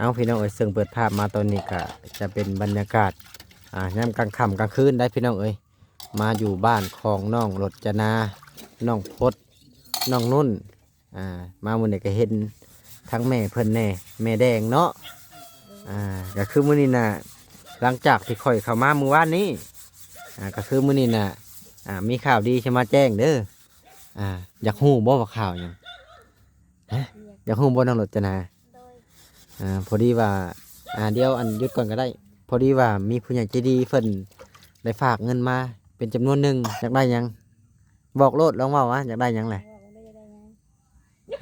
ເອົາ ພີ່ນ້ອງເອີຍ ເຊິ່ງເປີດພາບມາຕອນນີ້ກະຈະເປັນບັນຍາກາດ ອ່າ ຍາມກາງຄ່ຳກາງຄືນໄດ໋ ພີ່ນ້ອງເອີຍ. ມາຢູ່ບ້ານຂອງນ້ອງລົດຈະນາ ນ້ອງພົດ ນ້ອງນຸ້ນ ອ່າ ມາມື້ນີ້ກະເຫັນທັງແມ່ເພິ່ນແດ່ ແມ່ແດງເນາະ. ອ່າ ກະຄືມື້ນີ້ນະ ຫຼັງຈາກທີ່ຂ້ອຍເຂົ້າມາມື້ວານນີ້ ອ່າ ກະຄືມື້ນີ້ນະ ອ່າ ມີຂ່າວດີຊິມາແຈ້ງເດີ. ອ່າ ຢາກຮູ້ບໍ່ວ່າຂ່າວຫຍັງ? ຮະ? ຢາກຮູ້ບໍ່ ນ້ອງລົດຈະນາ? ໂດຍ ອ່າ ພໍດີວ່າ ອ່າ ດຽວ ອັນ ຢຸດກ່ອນກະໄດ້. ພໍດີວ່າມີຜູ້ໃຫຍ່ໃຈດີເພິ່ນໄດ້ຝາກເງິນມາເປັນຈຳນວນໜຶ່ງ. ຢາກໄດ້ຫຍັງ? ບອກໂລດ, ລອງເວົ້າວ່າຢາກໄດ້ຫຍັງແຫຼະ? ບອກໂລດ ຢາກໄດ້ຫຍັງ?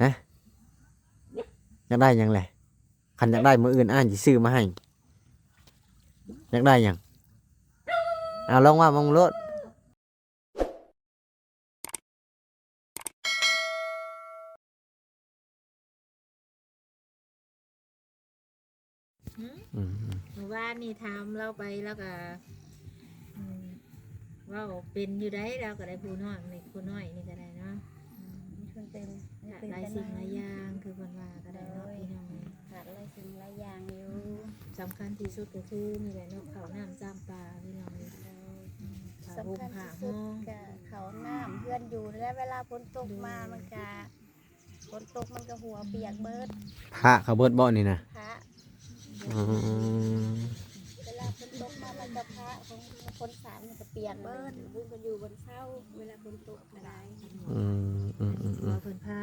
ຮະ? ຢາກໄດ້ຫຍັງແຫຼະ? ຄັນຢາກໄດ້ ມື້ອື່ນອ້າຍຊິຊື້ມາໃຫ້. ຢາກໄດ້ຫຍັງ? ເອົາ ລອງເວົ້າມາໂລດ. ຫືມ ອືມ ມື້ວານນີ້ຖາມລາວໄປ ລາວກະ ອືມ ເວົ້າເປັນຢູ່ໃດ໋ ລາວກະໄດ້ ຜູ້ນ້ອງນີ້ ຜູ້ນ້ອຍນີ້ກະໄດ້ເນາະ. ອືມ ມັນເປັນ ມັນເປັນຫຼາຍສິ່ງຫຼາຍຢ່າງ ຄືເພິ່ນວ່າກະໄດ້ເນາະ ໂດຍ ພີ່ນ້ອງເອີຍ. ຂາດຫຼາຍສິ່ງຫຼາຍຢ່າງຢູ່ ສຳຄັນທີ່ສຸດກະຄືນີ້ແຫຼະເນາະ ເຂົ້ານ້ຳຈຳປາ ພີ່ນ້ອງເອີຍ. ໂດຍ ອືມ ຜ້າຫົ່ມຜ້າຫົ່ມ ສຳຄັນທີ່ສຸດກະເຂົ້ານ້ຳ ເຮືອນຢູ່ ແລະເວລາຝົນຕົກມາ ໂດຍ ມັນກະ ຝົນຕົກມັນກະຫົວປຽກເບິດ. ພະເຂົາເບິດບໍ່ນີ້ນະ? ພະ ອືມ ເວລາຝົນຕົກມາມັນກະພະ ຂອງຄົນສານມັນກະປຽກເບິດ ບຸນບໍ່ຢູ່ບ່ອນເຊົາ ເວລາຝົນຕົກກະໄດ້. ອືມ ອືມ ອືມ ອືມ ວ່າເພິ່ນພາ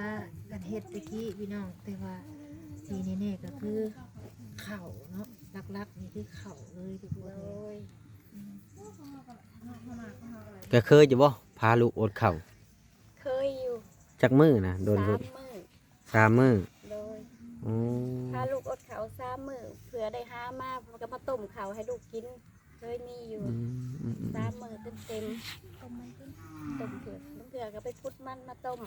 ກັນເຮັດແຕ່ກີ້ ພີ່ນ້ອງ ແຕ່ວ່າທີ່ແນ່ໆກະຄືເຂົ້າເນາະ ຫຼັກໆນີ້ຄືເຂົ້າເລີຍທຸກຄົນ. ໂດຍ ອືມ ກະເຄີຍຢູ່ບໍ່ ພາລູກອົດເຂົ້າ? ເຄີຍຢູ່. ຈັກມື້ນະ? ດົນ ສາມມື້. ສາມມື້. ໂດຍ ໂອ້ ພາລູກອົດເຂົ້າສາມມື້ ເພື່ອໄດ້ຫາມາ ກະມາຕົ້ມເຂົ້າໃຫ້ລູກກິນ ເຄີຍມີຢູ່. ອືມ ອືມ ອືມ ສາມມື້ເຕັມໆ ຕົ້ມເຂົ້າ ບາງເທື່ອກະໄປຂຸດມັນມາຕົ້ມ.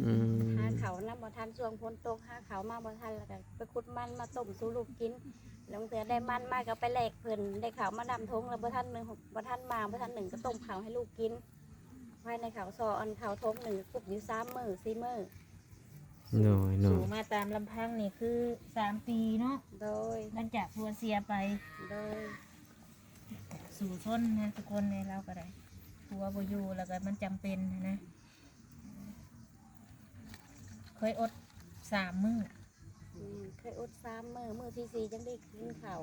ອືມ ຫາເຂົ້ານຳບໍ່ທັນ ຊ່ວງຝົນຕົກ ຫາເຂົ້າມາບໍ່ທັນ ລະກະໄປຂຸດມັນມາຕົ້ມສູ່ລູກກິນ. ລະບາງເທື່ອໄດ້ມັນມາກະໄປແລກເພິ່ນ ໄດ້ເຂົ້າມານຳຖົງ ລະບໍ່ທັນ ບໍ່ທັນມາ ບໍ່ທັນໜຶ້ງ ກະຕົ້ມເຂົ້າໃຫ້ລູກກິນ. ພາຍໃນເຂົ້າຊອ ອັນເຂົ້າຖົງໜຶ່ງກຸບຢູ່ສາມມື້ສີ່ມື້. ໂດຍ ໂດຍ ສູ້ມາຕາມລຳພັງນີ້ຄືສາມປີເນາະ. ໂດຍ ຫຼັງຈາກຜົວເສຍໄປ. ໂດຍ ສູ້ຊົນນະທຸກຄົນເລີຍ ລາວກະໄດ້ ຜົວບໍ່ຢູ່ ລະກະມັນຈຳເປັນຫັ້ນນະ. ເຄີຍອົດສາມມື້. ອືມ ເຄີຍອົດສາມມື້ ມື້ທີສີ່ຈັ່ງໄດ້ກິນເຂົ້າ.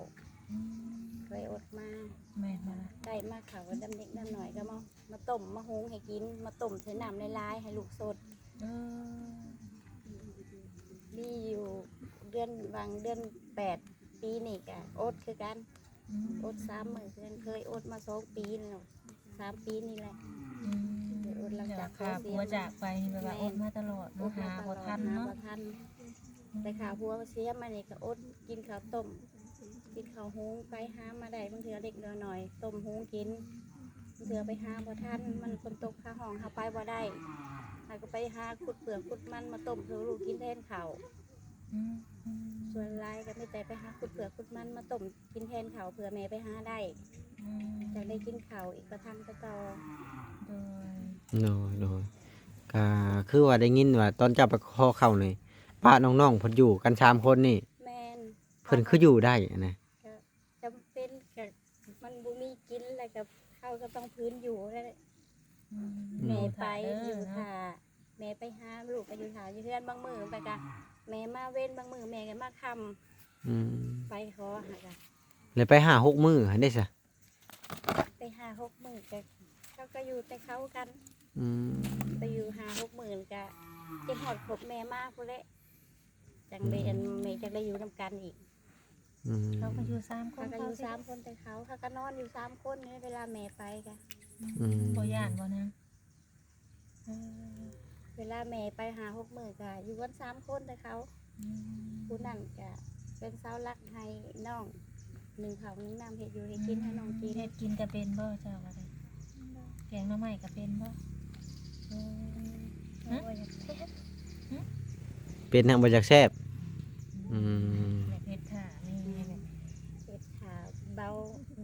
ອືມ ເຄີຍອົດມາ. ແມ່ນບໍ່ລະ? ໄດ້ມາເຂົ້າດຳເລັກດຳນ້ອຍກະມາ ມາຕົ້ມມາຫຸງໃຫ້ກິນ ມາຕົ້ມໃສ່ນ້ຳຫຼາຍໆໃຫ້ລູກສົດ. ເອີ ມີຢູ່ເດືອນ ຫວ່າງເດືອນແປດປີນີ້ກະອົດຄືກັນ. ອືມ ອົດສາມມື້ຄືກັນ ເຄີຍອົດມາສອງປີແລ້ວ ສາມປີນີ້ແຫຼະ. ອືມ ອົດຫຼັງຈາກຜົວຈາກໄປນີ້ ແບບວ່າ ແມ່ນ ອົດມາຕະຫຼອດເນາະ ອົດມາຕະຫຼອດ ຫາບໍ່ທັນເນາະ ຫາບໍ່ທັນ. ອືມ ແຕ່ຂ້າຜົວເສຍມານີ້ກະອົດ ກິນເຂົ້າຕົ້ມ ກິນເຂົ້າຫຸງ ໄປຫາມາໄດ້ ບາງເທື່ອເລັກໜ້ອຍຕົ້ມຫຸງກິນ. ບາງເທື່ອໄປຫາບໍ່ທັນ ມັນຝົນຕົກຟ້າຮ້ອງ ເຮົາໄປບໍ່ໄດ້ ເຮົາກະໄປຫາຂຸດເປືອກຂຸດມັນມາຕົ້ມສູ່ລູກກິນແທນເຂົ້າ. ອືມ ອືມ ສ່ວນຫຼາຍກະມີແຕ່ໄປຫາຂຸດເປືອກຂຸດມັນມາຕົ້ມກິນແທນເຂົ້າ ເພື່ອແມ່ໄປຫາໄດ້. ອືມ ຈັ່ງໄດ້ກິນເຂົ້າອີກປະທັງໄປຕໍ່. ໂດຍ ໂດຍ ໂດຍ ກະຄືວ່າໄດ້ຍິນວ່າຕອນເຈົ້າໄປຂໍເຂົ້ານີ້ ປະນ້ອງໆເພິ່ນຢູ່ກັນສາມຄົນນີ້. ແມ່ນ ເພິ່ນຄືຢູ່ໄດ້ຫັ້ນນະ? ກະຈຳເປັນ ກະມັນບໍ່ມີກິນ ລະກະເຮົາກະຕ້ອງຝືນຢູ່ແຫຼະ. ອືມ ແມ່ໄປຢູ່ຖ້າ ແມ່ໄປຫາ ລູກກະຢູ່ຖ້າຢູ່ເຮືອນ ບາງມື້ໄປກະແມ່ມາເວັນ ບາງມື້ແມ່ກະມາຄ່ຳ. ອືມ ໄປຂໍຫາກະ ແລ້ວໄປຫ້າຫົກມື້ຫັ້ນເດຊະ? ໄປຫ້າຫົກມື້ກະ ເຂົາກະຢູ່ແຕ່ເຂົາກັນ. ອືມ ໄປຢູ່ຫ້າຫົກມື້ກະ ຈົນຮອດຄົບແມ່ມາພຸ້ນແຫຼະ ຈັ່ງໄດ້ ອືມ ອັນ ແມ່ຈັ່ງໄດ້ຢູ່ນຳກັນອີກ. ອືມ ເຂົາກະຢູ່ສາມຄົນ ເຂົາກະຢູ່ສາມຄົນແຕ່ເຂົາ ເຂົາກະນອນຢູ່ສາມຄົນນີ້ ເວລາແມ່ໄປກະ. ອືມ ບໍ່ຢ້ານບໍ່ນາງ? ເອີ ເວລາແມ່ໄປຫ້າຫົກມື້ກະຢູ່ກັນສາມຄົນແຕ່ເຂົາ. ອືມ ຜູ້ນັ້ນກະເປັນເສົາຫຼັກໃຫ້ນ້ອງ ໜຶ້ງເຂົ້າໜຶ້ງນ້ຳ ເຮັດຢູ່ເຮັດກິນໃຫ້ນ້ອງກິນ. ເຮັດກິນກະເປັນບໍ່ເຈົ້າກະໄດ້? ແກງໜໍ່ໄມ້ກະເປັນບໍ່? ເອີ ຫຶ? ຫຶ? ເປັນນະ ບໍ່ຢາກແຊບ. ອືມ ອືມ ແມ່ເຮັດຖ້າ ແມ່ເຮັດຖ້າ ເບົາ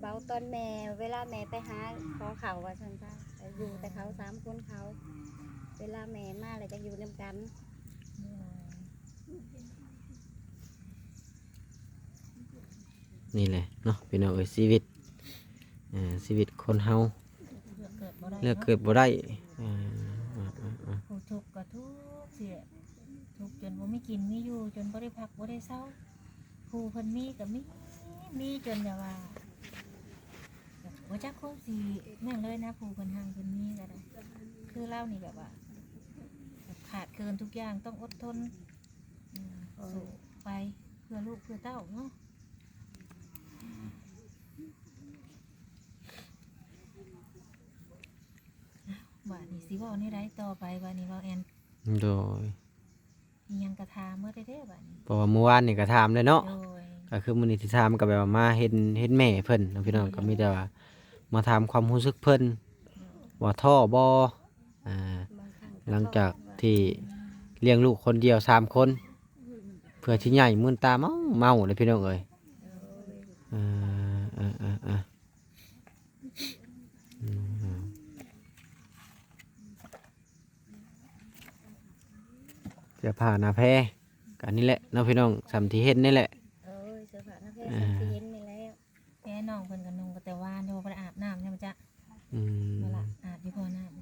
ເບົາຕອນແມ່ ເວລາແມ່ໄປຫາຂໍເຂົ້າວ່າຊັ້ນຊະ ກະຢູ່ແຕ່ເຂົາສາມຄົນເຂົາ ເວລາແມ່ມາແລ້ວຈະຢູ່ນຳກັນ. ໂດຍ ໂດຍ. ນີ້ແຫຼະເນາະພີ່ນ້ອງເອີຍ ຊີວິດ ເອີ ຊີວິດຄົນເຮົາ ເລືອກເກີດບໍ່ໄດ້ ເລືອກເກີດບໍ່ໄດ້ ເນາະ ເອີ ເອີ ເອີ ເອີ ຜູ້ທຸກກໍທຸກຊິ ທຸກຈົນບໍ່ມີກິນມີຢູ່ ຈົນບໍ່ໄດ້ພັກບໍ່ໄດ້ເຊົາ ຜູ້ເພິ່ນມີກໍມີ ມີຈົນແບບວ່າ ບໍ່ຈັກຄວາມຊິແມ່ນເລີຍນະ ຜູ້ເພິ່ນຮັ່ງເພິ່ນມີກໍໄດ້ ຄືລາວນີ້ແບບວ່າ ແບບຂາດເຂີນທຸກຢ່າງ ຕ້ອງອົດທົນ ເອີ ເອີ ສູ້ໄປເພື່ອລູກເພື່ອເຕົ້າເນາະ ບາດນີ້ຊິເວົ້າແນວໃດຕໍ່ໄປ ບາດນີ້ເວົ້າແອນ ໂດຍ ອີ່ຫຍັງກໍຖາມໝົດເດ້ບາດນີ້ ເພາະວ່າມື້ວານນີ້ກໍຖາມແລ້ວເນາະ ໂດຍ ກໍຄືມື້ນີ້ຊິຖາມກໍແບບວ່າມາເຫັນ ເຫັນແມ່ເພິ່ນເນາະພີ່ນ້ອງ ໂດຍ ກໍມີແຕ່ວ່າມາຖາມຄວາມຮູ້ສຶກເພິ່ນ ໂດຍ ວ່າທໍ້ບໍ່ ອ່າ ບາງຄັ້ງກໍ ຫຼັງຈາກທີ່ລ້ຽງລູກຄົນດຽວສາມຄົນ ອືມ ເພື່ອທີ່ໃຫຍ່ມື່ນຕາເມົາໆເລີຍພີ່ນ້ອງເອີຍ ເອີ ເອີ ເອີ ເອີ ອືມ ເສື້ອຜ້າໜ້າແພ ກໍອັນນີ້ແຫຼະເນາະພີ່ນ້ອງ ສ່ຳທີ່ເຫັນນີ້ແຫຼະ ໂອ້ຍ ເສື້ອຜ້າໜ້າແພ ອ່າ ສ່ຳທີ່ເຫັນນີ້ແຫຼະ ແພນ້ອງເພິ່ນກໍນຸ່ງກໍແຕ່ວານ ຍັງບໍ່ໄດ້ອາບນ້ຳ ຍັງບໍ່ຈະ ອືມ ບໍ່ລະ ອາບຢູ່ບໍ່ນ້ຳ ຫຶ?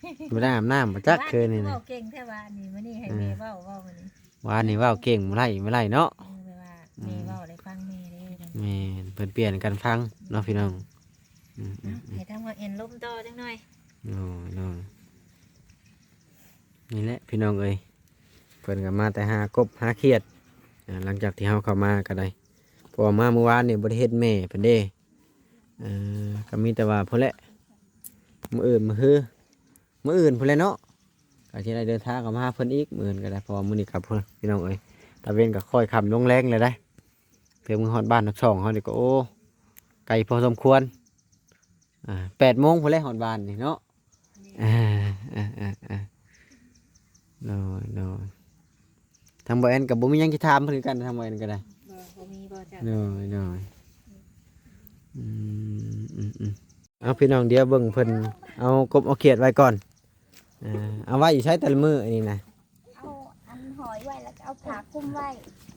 ຫຶ? ບໍ່ໄດ້ອາບນ້ຳບໍ່ຈັກຄືນນີ້ນະ ເວົ້າເກັ່ງແທ້ວານນີ້ ມື້ນີ້ໃຫ້ແມ່ເວົ້າ ເວົ້າມື້ນີ້ ວານນີ້ເວົ້າເກັ່ງ ບໍ່ໄດ້ ບໍ່ໄດ້ເນາະ ເອີ ແບບວ່າ ອືມ ແມ່ເວົ້າໄດ້ຟັງແມ່ເດ້ ແມ່ນ ເພິ່ນປ່ຽນກັນຟັງເນາະພີ່ນ້ອງ ອືມ ເອົາ ໃຫ້ທາງວ່າເອັນລົມຕໍ່ຈັກໜ່ອຍ ໂດຍ ໂດຍ ນີ້ແຫຼະພີ່ນ້ອງເອີຍ ເພິ່ນກໍມາແຕ່ຫາກົບຫາຂຽດ ອ່າ ຫຼັງຈາກທີ່ເຮົາເຂົ້າມາກໍໄດ້ ເພາະວ່າມາມື້ວານນີ້ບໍ່ໄດ້ເຫັນແມ່ເພິ່ນເດ້ ເອີ ກໍມີແຕ່ວ່າພຸ້ນແຫຼະ ມື້ອື່ນມື້ຮື ມື້ອື່ນພຸ້ນແຫຼະເນາະ ກໍຊິໄດ້ເດີນທາງເຂົ້າມາຫາເພິ່ນອີກ ມື້ອື່ນກໍໄດ້ ເພາະວ່າມື້ນີ້ກໍພຸ້ນ ພີ່ນ້ອງເອີຍ ຕາເວັນກໍຄ່ອຍຄ່ຳລົງແລງແລ້ວເດ້ ເພື່ອເມືອຮອດບ້ານຮອດຊ່ອງເຮົານີ້ກໍ ໂອ້ ໄກພໍສົມຄວນ ອ່າ ແປດໂມງພຸ້ນແຫຼະຮອດບ້ານນີ້ເນາະ ແມ່ນ ເອີ ເອີ ເອີ ເອີ ໂດຍ ໂດຍ ທາງບໍ່ແອນກໍບໍ່ມີຫຍັງຊິຖາມເພິ່ນຄືກັນ ທາງບໍ່ແອນກໍໄດ້ ບໍ່ ບໍ່ມີບໍ່ຈ້ະ ໂດຍ ໂດຍ ອືມ ອືມ ອືມ ເອົາ ພີ່ນ້ອງ ດຽວເບິ່ງເພິ່ນເອົາກົບເອົາຂຽດໄວ້ກ່ອນ ເອີ ເອົາໄວ້ຢູ່ໃສແຕ່ລະມື້ອັນນີ້ນະ ເອົາອັນຫອຍໄວ້ ແລ້ວກໍເອົາຜ້າຄຸມໄວ້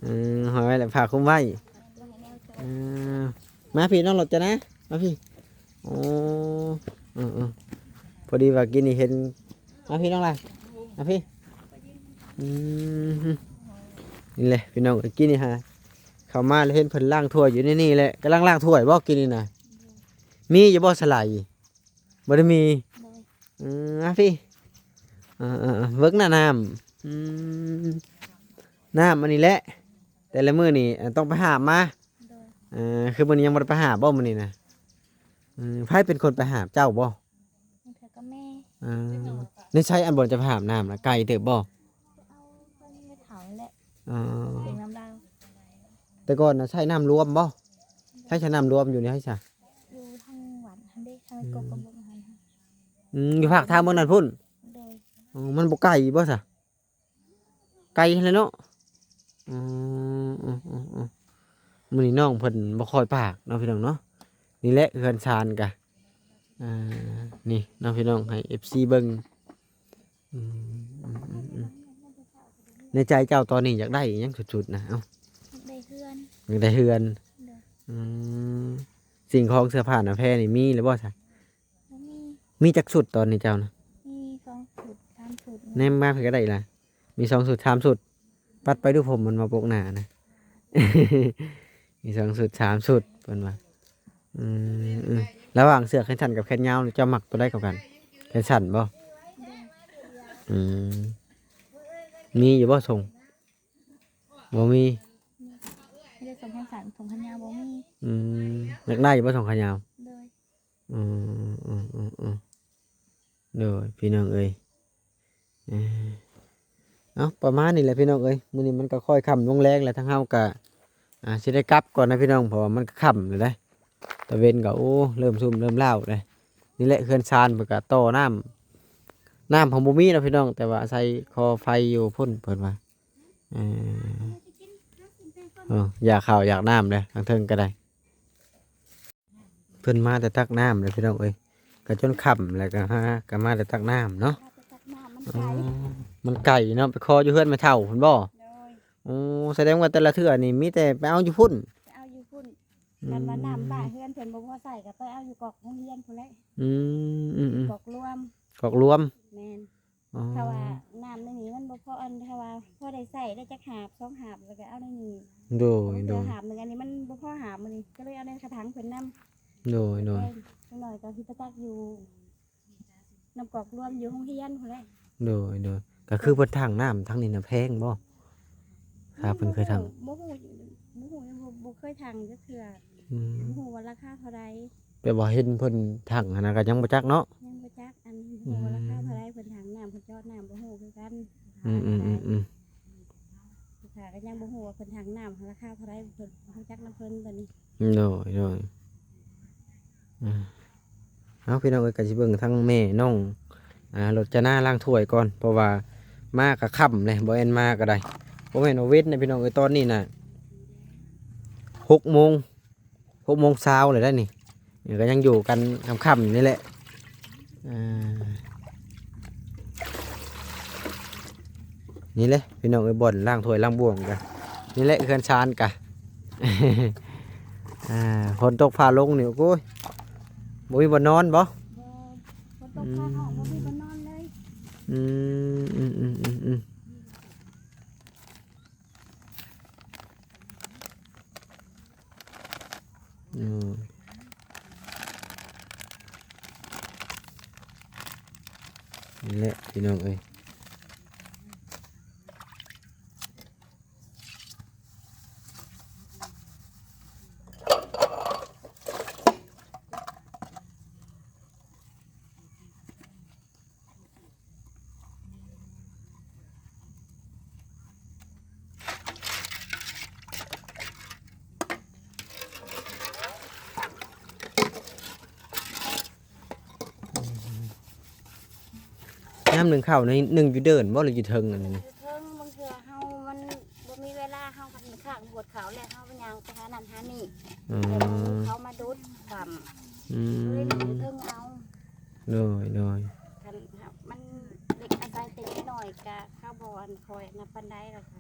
ເອີ ຫອຍໄວ້ ແລ້ວຜ້າຄຸມໄວ້ ບໍ່ໃຫ້ແນວໂຕ ເອີ ມາພີ່ນ້ອງລົດຈະນະ ມາພີ່ ໂອ້ ເອີໆ ພໍດີວ່າກີ້ນີ້ເຫັນ ມາພີ່ນ້ອງຫຼ້າ ມາພີ່ ອືມ ນີ້ແຫຼະພີ່ນ້ອງເອີຍ ກີ້ນີ້ຫາເຂົ້າມາແລ້ວເຫັນເພິ່ນລ້າງຖ້ວຍຢູ່ໃນນີ້ແຫຼະ ກຳລັງລ້າງຖ້ວຍບໍ່ກີ້ນີ້ນະ ມີຢູ່ບໍ່ສະໄຫຼ? ບໍ່ໄດ້ມີ ໂດຍ ອືມ ມາພີ່ ເອີໆ ເບິ່ງໜ້ານ້ຳ ອືມ ນ້ຳອັນນີ້ແຫຼະ ແຕ່ລະມື້ນີ້ ເອີ ຕ້ອງໄປຫາບມາ ໂດຍ ເອີ ຄືມື້ນີ້ຍັງບໍ່ໄດ້ໄປຫາບບໍ່ມື້ນີ້ນະ? ເອີ ໃຜເປັນຄົນໄປຫາບ ເຈົ້າບໍ່? ບາງເທື່ອກໍແມ່ ເອີ ໃນໃສ ອັນບ່ອນຈະໄປຫາບນ້ຳນະ ໄກເຕີບບໍ່? ໄປເອົາເພິ່ນແມ່ເຖົ້າແຫຼະ ອໍ ເປັນນຳລາວ ແຕ່ກ່ອນນະໃຊ້ນ້ຳລວມບໍ່? ໃຊ້ ໃຊ້ນ້ຳລວມຢູ່ໃນໃສຊະ? ຢູ່ທາງວັດຫັ້ນເດ້ ທາງ ອືມ ກົກກະບຸກຫັ້ນ ອືມ ຢູ່ພາກທາງເບື້ອງນັ້ນພຸ້ນ ໂດຍ ອໍ ມັນບໍ່ໄກບໍ່ຊະ? ໄກຫັ້ນແຫຼະເນາະ ອືມ ອືມ ອືມ ອືມ ມື້ນີ້ນ້ອງເພິ່ນບໍ່ຄ່ອຍປາກເນາະພີ່ນ້ອງເນາະ ນີ້ແຫຼະເຮືອນຊານກະ ອ່າ ນີ້ເນາະພີ່ນ້ອງ ໃຫ້ເອັຟຊີເບິ່ງ ອືມ ອືມ ອືມ ອືມ ໃນໃຈເຈົ້າຕອນນີ້ຢາກໄດ້ອີ່ຫຍັງສຸດໆນະ? ເອົ້າ ຢາກໄດ້ເຮືອນ ຢາກໄດ້ເຮືອນ ໂດຍ ອືມ ສິ່ງຂອງເສື້ອຜ້າໜ້າແພນີ້ມີແລ້ວບໍ່ຊະ? ບໍ່ມີ ມີຈັກຊຸດຕອນນີ້ເຈົ້ານະ? ມີສອງຊຸດ ສາມຊຸດ ແນມມາເພິ່ນກໍໄດ້ລະ ມີສອງຊຸດ ສາມຊຸດ ປັດໄປດູຜົມມັນມາປົກໜ້ານະ ມີສອງຊຸດ ສາມຊຸດ ເພິ່ນວ່າ ອືມ ອືມ ລະຫວ່າງເສື້ອແຂນສັ້ນກັບແຂນຍາວນີ້ ເຈົ້າມັກຕົວໃດກວ່າກັນ? ແຂນສັ້ນບໍ່? ອືມ ມີຢູ່ບໍ່ສົ້ງ? ບໍ່ມີ ມີແຕ່ສົ້ງແຂນສັ້ນ ສົ້ງແຂນຍາວບໍ່ມີ ອືມ ຢາກໄດ້ຢູ່ບໍ່ສົ້ງແຂນຍາວ? ໂດຍ ອືມ ອືມ ອືມ ອືມ ໂດຍ ພີ່ນ້ອງເອີຍ ເອີ ເອົາ ປະມານນີ້ແຫຼະພີ່ນ້ອງເອີຍ ມື້ນີ້ມັນກໍຄ່ອຍຄ່ຳລົງແລງແລ້ວ ທາງເຮົາກໍ ອ່າ ຊິໄດ້ກັບກ່ອນນະພີ່ນ້ອງ ເພາະວ່າມັນກໍຄ່ຳແລ້ວເດ້ ຕາເວັນກໍ ໂອ້ ເລີ່ມຊຸ່ມເລີ່ມຫຼ້າວເດ້ ນີ້ແຫຼະເຮືອນຊານເພິ່ນກໍຕໍ່ນ້ຳ ນ້ຳເພິ່ນບໍ່ມີເນາະພີ່ນ້ອງ ແຕ່ວ່າອາໄສຂໍໄຟຢູ່ພຸ້ນ ເພິ່ນວ່າ ເອີ ເອີ ຢາກເຂົ້າຢາກນ້ຳເດ້ ທາງເທິງກໍໄດ້ ເພິ່ນມາແຕ່ຕັກນ້ຳເດ້ພີ່ນ້ອງເອີຍ ກໍຈົນຄ່ຳແລ້ວ ກໍຫາ ກໍມາແຕ່ຕັກນ້ຳເນາະ ມາແຕ່ຕັກນ້ຳ ມັນໄກ ອໍ ມັນໄກເນາະ ໄປຂໍຢູ່ເຮືອນແມ່ເຖົ້າພຸ້ນບໍ່? ໂດຍ ໂອ້ ສະແດງວ່າແຕ່ລະເທື່ອນີ້ມີແຕ່ໄປເອົາຢູ່ພຸ້ນ ໄປເອົາຢູ່ພຸ້ນ. ອືມ ຄັນວ່ານ້ຳບ້ານເຮືອນເພິ່ນບໍ່ພໍໃຊ້ ກໍໄປເອົາຢູ່ກອກໂຮງຮຽນພຸ້ນແຫຼະ. ອືມ ອືມໆ ກອກລວມ ກອກລວມ ແມ່ນ. ອໍ ຖ້າວ່ານ້ຳໃນນີ້ມັນບໍ່ພໍ ອັນ ຖ້າວ່າພໍໄດ້ໃຊ້ໄດ້ຈັກຫາບສອງຫາບ ແລ້ວກໍເອົາໃນນີ້. ໂດຍ ບາງເທື່ອ ໂດຍ ຫາບໜຶ່ງ ອັນນີ້ມັນບໍ່ພໍຫາບມື້ນີ້ ກໍເລີຍເອົາໃນກະຖາງເພິ່ນນຳ. ໂດຍ ໂດຍ ແຕ່ຢ່າງໜ້ອຍກໍຊິໄປຕັກຢູ່ ນ້ຳກອກລວມຢູ່ໂຮງຮຽນພຸ້ນແຫຼະ. ໂດຍ ໂດຍ ກໍຄືເພິ່ນຖັງນ້ຳທາງນີ້ນະແພງບໍ່? ຖ້າເພິ່ນເຄີຍຖັງ ບໍ່ຮູ້ ບໍ່ຮູ້ ຍັງບໍ່ ບໍ່ເຄີຍຖັງຈັກເທື່ອ. ອືມ ບໍ່ຮູ້ວ່າລາຄາເທົ່າໃດ. ແບບວ່າເຫັນເພິ່ນຖັງຫັ້ນນະ ກໍຍັງບໍ່ຈັກເນາະ? ຍັງບໍ່ຈັກ ອັນ ບໍ່ຮູ້ວ່າລາຄາເທົ່າໃດ ອືມ ເພິ່ນຖັງນ້ຳ ເພິ່ນເຈາະນ້ຳ ບໍ່ຮູ້ຄືກັນ. ອືມໆໆໆ ລາຄາກໍຍັງບໍ່ຮູ້ວ່າເພິ່ນຖັງນ້ຳລາຄາເທົ່າໃດ ເພິ່ນຮູ້ຈັກນຳເພິ່ນຕົວນີ້. ໂດຍ ໂດຍ ອືມ ເອົາ ພີ່ນ້ອງເອີຍ ກໍຊິເບິ່ງທາງແມ່ນ້ອງ ອ່າ ລົດຈະນາລ້າງຖ້ວຍກ່ອນ ເພາະວ່າມາກໍຄ່ຳແລ້ວ ບໍ່ແມ່ນມາກໍໄດ້ ບໍ່ແມ່ນວ່າເວັນນະ ພີ່ນ້ອງເອີຍ. ຕອນນີ້ນະ ຫົກໂມງ ຫົກໂມງຊາວແລ້ວໄດ໋ນີ້ ກໍຍັງຢູ່ກັນຄ່ຳໆນີ້ແຫຼະ. ອ່າ ນີ້ແຫຼະພີ່ນ້ອງເອີຍ ບ່ອນລ້າງຖ້ວຍລ້າງບ່ວງກະນີ້ແຫຼະ ເຮືອນຊານກະ ອ່າ ຝົນຕົກຟ້າລົງນີ້ ໂອ້ຍ ບໍ່ມີບ່ອນນອນບໍ່? ບໍ່ ຝົນຕົກຟ້າຮ້ອງ ອືມ ບໍ່ມີບ່ອນນອນເລີຍ. ອືມ ອືມໆໆໆ ອືມ ນີ້ແຫຼະພີ່ນ້ອງເອີຍ. ຍາມໜຶ້ງເຂົ້ານີ້ ໜຶ້ງຢູ່ເດີ່ນບໍ່ ຫຼືຢູ່ເທິງອັນນີ້? ຢູ່ເທິງ ບາງເທື່ອເຮົາມັນບໍ່ມີເວລາ ເຮົາຄັນຂ້າງບວດເຂົ້າແລ້ວ ເຮົາໄປຍ່າງໄປຫານັ້ນຫານີ້ ອືມ ແລ້ວເຂົາມາດູດຄວາມ ອືມ ເລີຍໜຶ້ງຢູ່ເທິງເອົາ. ໂດຍ ໂດຍ ຄັນມັນເດັກອາໄສແຕ່ນ້ອຍກະເຂົາບໍ່ອັນຄ່ອຍອັນນັ້ນປານໃດ ແລ້ວກະ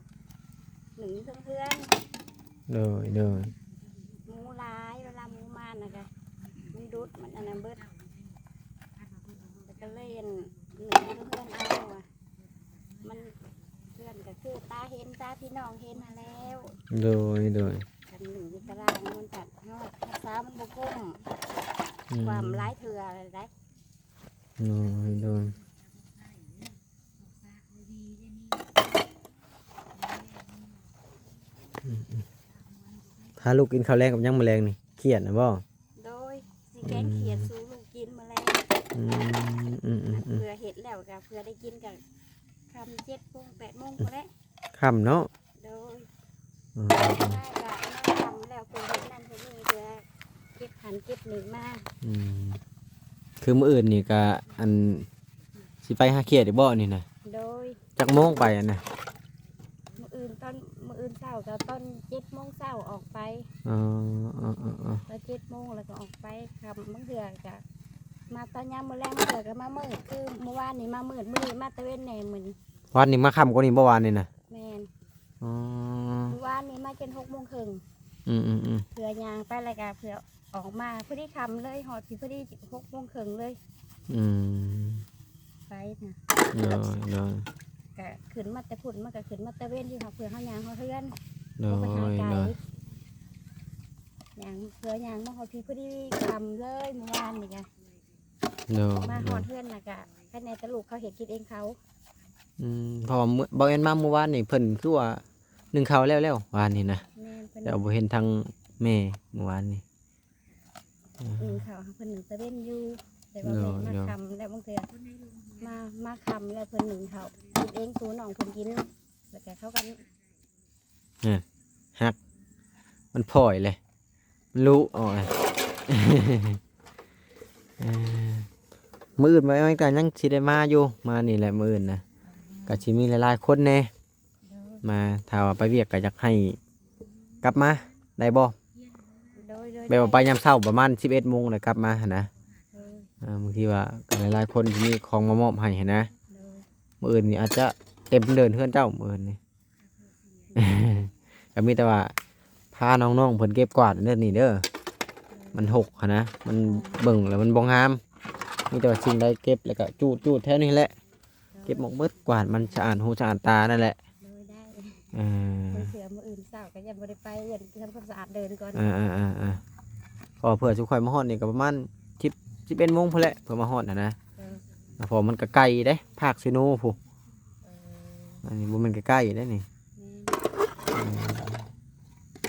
ໜຶ້ງເທິງເຮືອນ. ໂດຍ ໂດຍ ໝູຫຼາຍ ເວລາໝູມານະກະ ມັນດູດ ມັນອັນນັ້ນເບິດ ແລ້ວກະເລີຍອັນໜຶ້ງເທິງເຮືອນເອົາ ມັນເພື່ອນກໍຄືຕາເຫັນ ຕາພີ່ນ້ອງເຫັນຫັ້ນແລ້ວ. ໂດຍ ໂດຍ ຄັນໜຶ້ງຢູ່ຕາລາງມັນກໍ ເຮົາຮັກສາມັນບໍ່ຄົງ ອືມ ຄວາມຫຼາຍເທື່ອແລ້ວໃດ໋. ໂດຍ ໂດຍ ອືມ ພາລູກກິນເຂົ້າແລງກັບຫຍັງມື້ແລງນີ້? ຂຽດນະບໍ່? ໂດຍ ຊິແກງຂຽດ ອືມ ສູ່ລູກກິນມື້ແລງ. ອືມ ອືມ ອືມ ອືມ ເພື່ອເຮັດແລ້ວກໍເພື່ອໄດ້ກິນກໍຄ່ຳ ເຈັດໂມງ ແປດໂມງພຸ້ນແຫຼະ ຄ່ຳເນາະ. ໂດຍ ອືມ ມາກໍອັນນັ້ນຄ່ຳແລ້ວ ເພື່ອເຮັດນັ້ນເຮັດນີ້ ເພື່ອເກັບຫັ້ນເກັບນີ້ມາ. ອືມ ຄືມື້ອື່ນນີ້ກໍອັນ ຊິໄປຫາຂຽດອີກບໍ່ນີ້ນະ? ໂດຍ ຈັກໂມງໄປຫັ້ນນະ? ມື້ອື່ນຕອນ ມື້ອື່ນເຊົ້າກໍຕອນເຈັດໂມງເຊົ້າອອກໄປ. ອໍ ເອີໆໆ ຕອນເຈັດໂມງແລ້ວກໍອອກໄປຄ່ຳ ບາງເທື່ອກໍມາຕອນຍາມມື້ແລງ ບາງເທື່ອກໍມາມືດ ຄືມື້ວານນີ້ມາມືດ ມື້ນີ້ມາຕາເວັນແດ່ ມື້ນີ້. ວານນີ້ມາຄ່ຳກວ່ານີ້ບໍ່ ວານນີ້ນະ? ແມ່ນ. ອໍ ມື້ວານນີ້ມາຈົນຫົກໂມງເຄິ່ງ. ອືມໆໆ ເພື່ອຍ່າງໄປ ແລ້ວກໍເພື່ອອອກມາພໍດີຄ່ຳເລີຍ ຮອດພີ້ພໍດີຫົກໂມງເຄິ່ງເລີຍ. ອືມ ໄປນະ ໂດຍ ໂດຍ ກະຂຶ້ນມາແຕ່ພຸ້ນ ມັນກະຂຶ້ນມາແຕ່ເວັນຢູ່ ເພື່ອເຮົາຍ່າງຮອດເຮືອນ. ໂດຍ ບໍ່ໄປຫາໄກ ໂດຍ ຍ່າງ ເພື່ອຍ່າງມາຮອດພີ້ພໍດີຄ່ຳເລີຍ ມື້ວານນີ້ກະ. ໂດຍ ມາຮອດເຮືອນແລ້ວກະ ໃຫ້ແດ່ ແຕ່ລູກເຂົາເຮັດກິນເອງເຂົາ. ອືມ ເພາະວ່າມື້ ບໍ່ແມ່ນມາມື້ວານນີ້ ເພິ່ນຄືວ່າໜຶ້ງເຂົ້າແລ້ວໆ ວານນີ້ນະ. ແມ່ນ ເພິ່ນ ແຕ່ບໍ່ເຫັນທາງແມ່ມື້ວານນີ້. ອືມ ໜຶ້ງເຂົ້າ ເພິ່ນໜຶ້ງຕາເວັນຢູ່ ແຕ່ວ່າ ໂດຍ ແມ່ມາ ໂດຍ ຄ່ຳແລ້ວ ບາງເທື່ອມາ ມາຄ່ຳແລ້ວເພິ່ນໜຶ້ງເຂົ້າກິນເອງ ສູ່ນ້ອງເພິ່ນກິນ ແລ້ວກໍເຂົາກໍ ຫັ້ນ ຮັກ ມັນພ້ອຍເລີຍ ມັນລຸອອກ. ເອີ ມື້ອື່ນ ບໍ່ແມ່ນກໍຍັງຊິໄດ້ມາຢູ່ ມານີ້ແຫຼະ ມື້ອື່ນນະ ກໍຊິມີຫຼາຍໆຄົນແດ່. ໂດຍ ມາ ຖ້າວ່າໄປວຽກກໍຢາກໃຫ້ກັບມາໄດ້ບໍ່? ໂດຍ ໂດຍ ແບບວ່າໄປຍາມເຊົ້າປະມານສິບເອັດໂມງແລ້ວກັບມາຫັ້ນນະ. ໂດຍ ອ່າ ບາງທີວ່າຫຼາຍໆຄົນຊິມີຂອງມາມອບໃຫ້ຫັ້ນນະ. ໂດຍ ມື້ອື່ນນີ້ອາດຈະເຕັມເດີ່ນເຮືອນເຈົ້າ ມື້ອື່ນນີ້. ກໍມີແຕ່ວ່າພານ້ອງໆເພິ່ນເກັບກວາດເດີນີ້ເດີ ມັນຮົກຫັ້ນນະ ມັນເບິ່ງແລ້ວມັນບໍ່ງາມ ມີແຕ່ວ່າສິ່ງໃດເກັບ ແລ້ວກໍຈູດໆແຖວນີ້ແຫຼະ ເກັບໝົດເບິດ ກວາດມັນສະອາດຫູສະອາດຕານັ້ນແຫຼະ ໂດຍ ໄດ້ ເອີ ບາງເທື່ອມື້ອື່ນເຊົ້າກໍຍັງບໍ່ໄດ້ໄປ ຍັງທຳຄວາມສະອາດເດີ່ນກ່ອນ ເອີໆໆໆ ເພາະວ່າເພື່ອສຸຂ້ອຍມາຮອດນີ້ກໍປະມານສິບ ສິບເອັດໂມງພຸ້ນແຫຼະ ເພື່ອມາຮອດຫັ້ນນະ ເອີ ເພາະມັນກໍໄກເດ້ ພາກເຊໂນພຸ້ນ ເອີ ອັນນີ້ບໍ່ແມ່ນໃກ້ໆເດ້ນີ້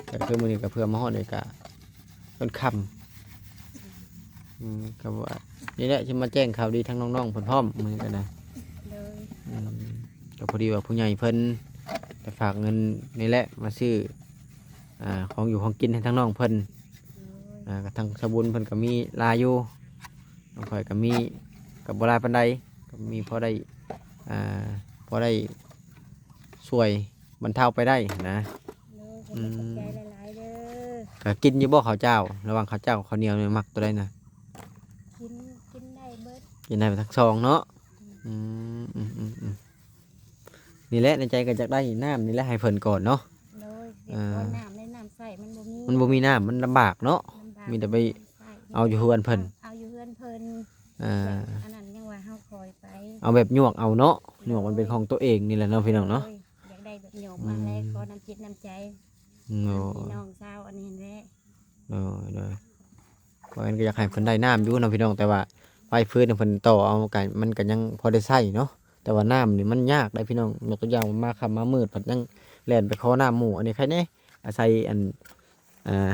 ແມ່ນ ເອີ ກໍຄືມື້ນີ້ກໍເພື່ອມາຮອດນີ້ກໍຈົນຄ່ຳ ອືມ ກໍວ່ານີ້ແຫຼະ ຊິມາແຈ້ງຂ່າວດີທາງນ້ອງໆເພິ່ນພ້ອມ ມື້ນີ້ກໍໄດ້ ໂດຍ ອືມ ກໍພໍດີວ່າຜູ້ໃຫຍ່ເພິ່ນໄດ້ຝາກເງິນນີ້ແຫຼະ ມາຊື້ ອ່າ ຂອງຢູ່ຂອງກິນໃຫ້ທາງນ້ອງເພິ່ນ ໂດຍ ອ່າ ກໍທາງສາວບຸນເພິ່ນກໍມີຫຼາຍຢູ່ ຂອງຂ້ອຍກໍມີ ກໍບໍ່ຫຼາຍປານໃດ ກໍມີພໍໄດ້ ອ່າ ພໍໄດ້ຊ່ວຍບັນເທົາໄປໄດ້ນະ ໂດຍ ອືມ ຂອບໃຈຫຼາຍໆເດີ ກໍກິນຢູ່ບໍ່ເຂົ້າເຈົ້າ ລະຫວ່າງເຂົ້າເຈົ້າກັບເຂົ້າໜຽວນີ້ມັກຕົວໃດນະ? ກິນ ກິນໄດ້ເບິດ ກິນໄດ້ທັງສອງເນາະ ອືມ ອືມໆໆ ນີ້ແຫຼະ ໃນໃຈກໍຢາກໄດ້ນ້ຳນີ້ແຫຼະໃຫ້ເພິ່ນກ່ອນເນາະ ໂດຍ ຢາກ ອ່າ ໄດ້ນ້ຳ ໄດ້ນ້ຳໃຊ້ ມັນບໍ່ມີ ມັນບໍ່ມີນ້ຳ ມັນລຳບາກເນາະ ລຳບາກ ມີແຕ່ໄປ ນ້ຳໃຊ້ ເອົາຢູ່ເຮືອນເພິ່ນ ເອົາຢູ່ເຮືອນເພິ່ນ ອ່າ ອັນນັ້ນຍັງວ່າເຮົາຄອຍໄປ ເອົາແບບຍວກເອົາເນາະ ໂດຍ ຍວກມັນເປັນຂອງຕົວເອງນີ້ແຫຼະເນາະ ພີ່ນ້ອງເນາະ ໂດຍ ຢາກໄດ້ແບບຍວກມາແລະ ອືມ ຂໍນ້ຳຈິດນ້ຳໃຈ ໂດຍ ພີ່ນ້ອງຊາວອັນນີ້ແຫຼະ ໂດຍ ໂດຍ ເພາະນັ້ນກໍຢາກໃຫ້ເພິ່ນໄດ້ນ້ຳຢູ່ເນາະ ພີ່ນ້ອງ ແຕ່ວ່າໄຟຟືນເພິ່ນຕໍ່ເອົາ ກໍ ມັນກໍຍັງພໍໄດ້ໃຊ້ເນາະ ແຕ່ວ່ານ້ຳນີ້ມັນຍາກໄດ໋ ພີ່ນ້ອງ ຍົກຕົວຢ່າງວ່າມາຄ່ຳມາມືດ ພັດຍັງແລ່ນໄປຂໍນ້ຳໝູ່ ອັນນີ້ໃຄແດ່ ອາໄສອັນ ອ່າ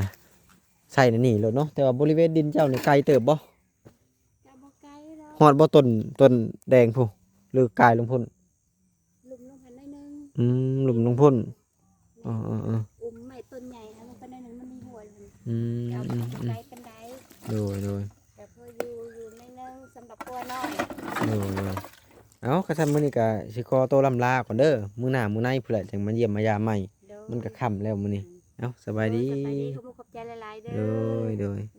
ໃສ່ໃນນີ້ໂລດເນາະ ແຕ່ວ່າບໍລິເວນດິນເຈົ້ານີ້ໄກເຕີບບໍ່? ກໍບໍ່ໄກດອກ ຮອດບໍ່ຕົ້ນ ຕົ້ນແດງພຸ້ນ ຫຼືກາຍລົງພຸ້ນ? ລຸ່ມລົງຫັ້ນໜ້ອຍໜຶ່ງ ອືມ ລຸ່ມລົງພຸ້ນ ເອີໆໆ ອຸ້ມໄມ້ຕົ້ນໃຫຍ່ຫັ້ນລົງໄປໜ້ອຍໜຶ່ງ ມັນມີຫ້ວຍຢູ່ຫັ້ນ ອືມ ກໍບໍ່ໄກປານໃດ ໂດຍໆ ກໍພໍຢູ່ ຢູ່ໜ້ອຍໜຶ່ງສຳລັບຄົວນ້ອຍ ໂດຍໆ ເອົ້າ ຄັນຊັ້ນມື້ນີ້ກໍຊິຂໍໂຕລ່ຳລາກ່ອນເດີ ມື້ໜ້າມື້ໃນພຸ້ນແຫຼະ ຈັ່ງມາຢ້ຽມມາຢາມໃໝ່ ໂດຍ ມັນກໍຄ່ຳແລ້ວມື້ນີ້ ເອົ້າ ສະບາຍດີ ໂດຍ ສະບາຍດີ ຂອບໃຈຫຼາຍໆເດີ ໂດຍໆ.